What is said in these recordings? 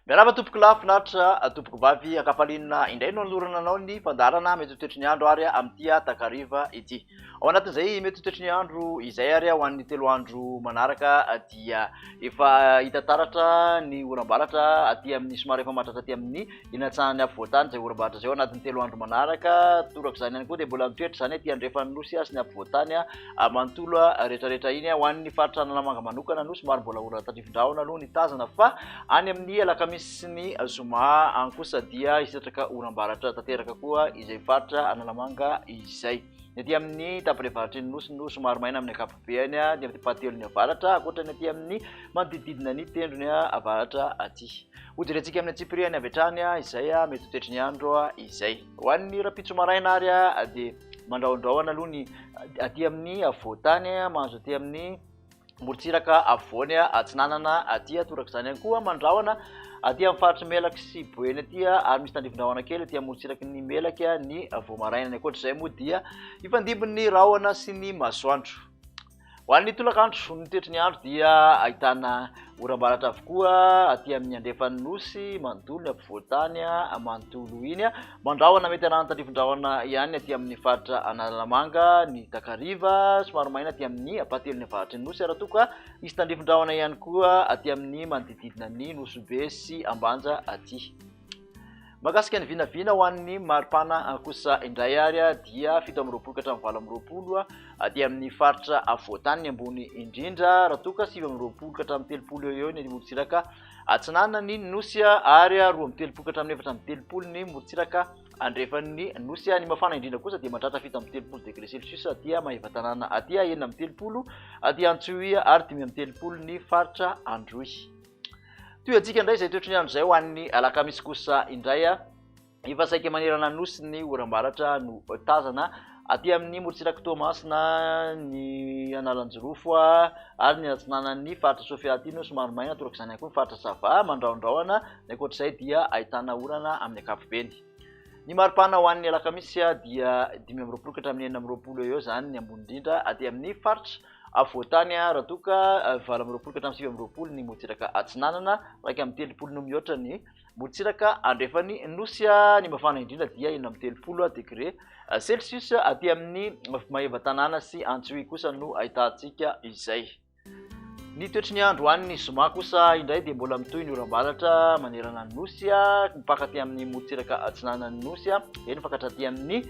Miarahaba tompoko lahy, finaritra tompoko vavy, ankafaliana indray no anolorana anao ny fandaharana mety ho toetry ny andro ary amin'ity takariva ity. Ao anatin'izay mety ho toetry ny andro izay ary ho an'ny telo andro manaraka dia efa hita taratra ny oram-baratra aty amin'ny somary efa mahatratra aty amin'ny inatsahan'ny afovoantany izay oram-baratra izay ao anatin'ny telo andro manaraka. Torak'izany ihany koa dia mbola mitoetra izany aty andrefan'ny nosy sy ny afovoantany manontolo rehetrarehetra iny. Ho an'ny faritra Analamanga manokana no somary mbola orana tandrifin-drahona aloha ny tazana fa any amin'ny alakamisy sy ny zoma any kosa dia hisitraka oram-baratra tanteraka koa izay faritra Analamanga izay. Ny aty amin'ny tapany avaratry ny nosy no somary maina amin'ny ankapobeny, ny amin'ny fahatelony avaratra, ankoatra ny aty amin'ny manodidididina ny tendrony avaratra aty. Hojerentsika amin'ny antsipiriany avy hatrany izay mety ho toetry ny andro izay. Ho an'ny rahampitso maraina ary dia mandrahondrahona aloha ny aty amin'ny afovoan-tany, mahazo aty amin'ny morontsiraka afovoany atsinanana aty, torak'izany ihany koa mandrahona aty amin'ny faritry Melaky sy Boeny aty ary misy tandrifindrahona kely aty amorontsiraky ny Melaky ny vao maraina. Ny ankoatr'izay moa dia hifandimby ny rahona sy ny masoandro. Ho an'ny tolakandro, ny toetry ny andro dia ahitana oram-baratra avokoa aty amin'ny andrefan'ny nosy manontolo, ny ampovoan-tany manontolo iny. Mandrahona mety arahana tandrifindrahona ihany aty amin'ny faritra Analamanga ny takariva, somary maina aty amin'ny ampahatelon'ny avaratry ny nosy raha toa ka hisy tandrifindrahona ihany koa aty amin'ny manodidididina ny Nosy Be sy Ambanja aty. Mahakasika ny vinavina ho an'ny maripana kosa indray ary dia 27 ka hatramin'ny 28 aty amin'ny faritra afovoantany ny ambony indrindra raha toa ka 29 ka hatramin'ny 30 eo eo ny morontsiraka atsinanan'ny nosy ary 32 ka hatramin'ny 34 ny morontsiraka andrefan'ny nosy. Ny mafana indrindra kosa dia mahatratra 37 degré celsius aty Maevatanàna, aty 36 aty Antsohihy ary 35 ny faritra Androy. Toy antsika indray izay toetry ny andro izay ho an'ny alakamisy kosa indray. Efa saika manerana ny nosy ny oram-baratra no tazana aty amin'ny morontsirak'i Toamasina, ny Analanjirofo ary ny atsinanan'ny faritra Sofia aty no somary maina, torak'izany ihany koa ny faritra Sava mandrahondrahona. Ny ankoatr'izay dia ahitana orana amin'ny ankapobeny. Ny maripana ho an'ny alakamisy dia 25 ka hatramin'ny 26 eo eo izany ny ambony indrindra aty amin'ny faritra afovoantany raha toa ka 28 ka hatramin'ny 29 ny morontsiraka atsinanana, 31 no mihoatra ny morontsiraka andrefan'ny nosy. Ny mafana indrindra dia 36 degré celsius aty amin'ny Maevatanàna sy Antsohihy kosa no ahitantsika izay. Ny toetry ny andro any ny zoma kosa indray dia mbola mitohy ny oram-baratra manerana ny nosy, mipaka aty amin'ny morontsiraka atsinanan'ny nosy, eny fa ka hatraty amin'ny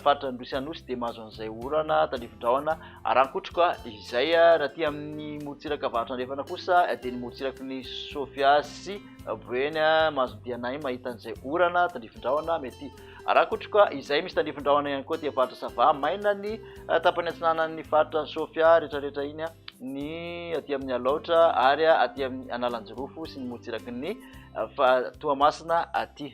faritra Androy sy Anosy dia mahazo an'izay orana tandrifin-drahona arankotroka izay. Raha aty amin'ny morontsiraka avaratra andrefana kosa dia ny morontsiraky ny Sofia sy Boeny mahazo dianay mahita an'izay orana tandrifin-drahona mety Arakotroka izay misy tandrifin-drahona ihany koa aty faritra Sava. Maina ny tapany atsinanan'ny faritra Sofia rehetrarehetra iny, ny aty amin'ny Alaotra ary aty amin'ny Analanjirofo sy ny morontsiraky ny Toamasina aty.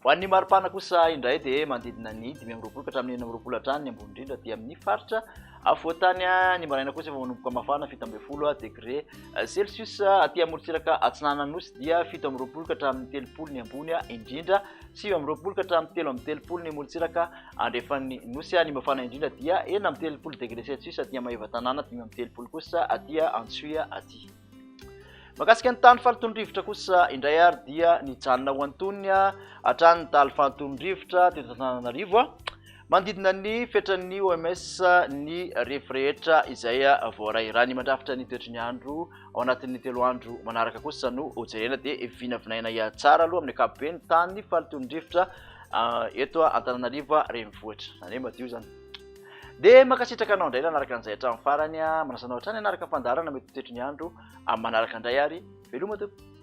Ho an'ny maripana kosa indray dia manodidina ny 25 ka hatramin'ny 26 hatrany ny ambony indrindra aty amin'ny faritra afovoantany. Ny maraina kosa efa manomboka mafana 17 degré celsius. Aty amorontsiraka atsinanan'ny nosy dia 27 ka hatramin'ny 30 ny ambony indrindra, 29 ka hatramin'ny 33 ny morontsiraka andrefan'ny nosy. Ny mafana indrindra dia 36 degré celsius aty Maevatanàna, 35 kosa aty Antsohihy aty. Mahakasika ny tany fahalotoan'ny rivotra kosa indray ary dia nijanona ho antonony hatrany ny taly fahalotoan'ny rivotra teto Antananarivo. Manodidina ny fetran'ny OMS ny refy rehetra izay voaray. Raha ny mandrafitra ny toetry ny andro ao anatin'ny telo andro manaraka kosa no hojerena dia vinavinaina hihatsara aloha amin'ny ankapobeny tany fahalotoan'ny rivotra eto Antananarivo renivohitra. Izany hoe madio izany. Dia mankasitraka anao indray nanaraka an'izay hatramin'ny farany. Manasa anao hatrany hanaraka fandaharana mety ho toetry ny andro amin'ny manaraka indray ary veloma tompoko.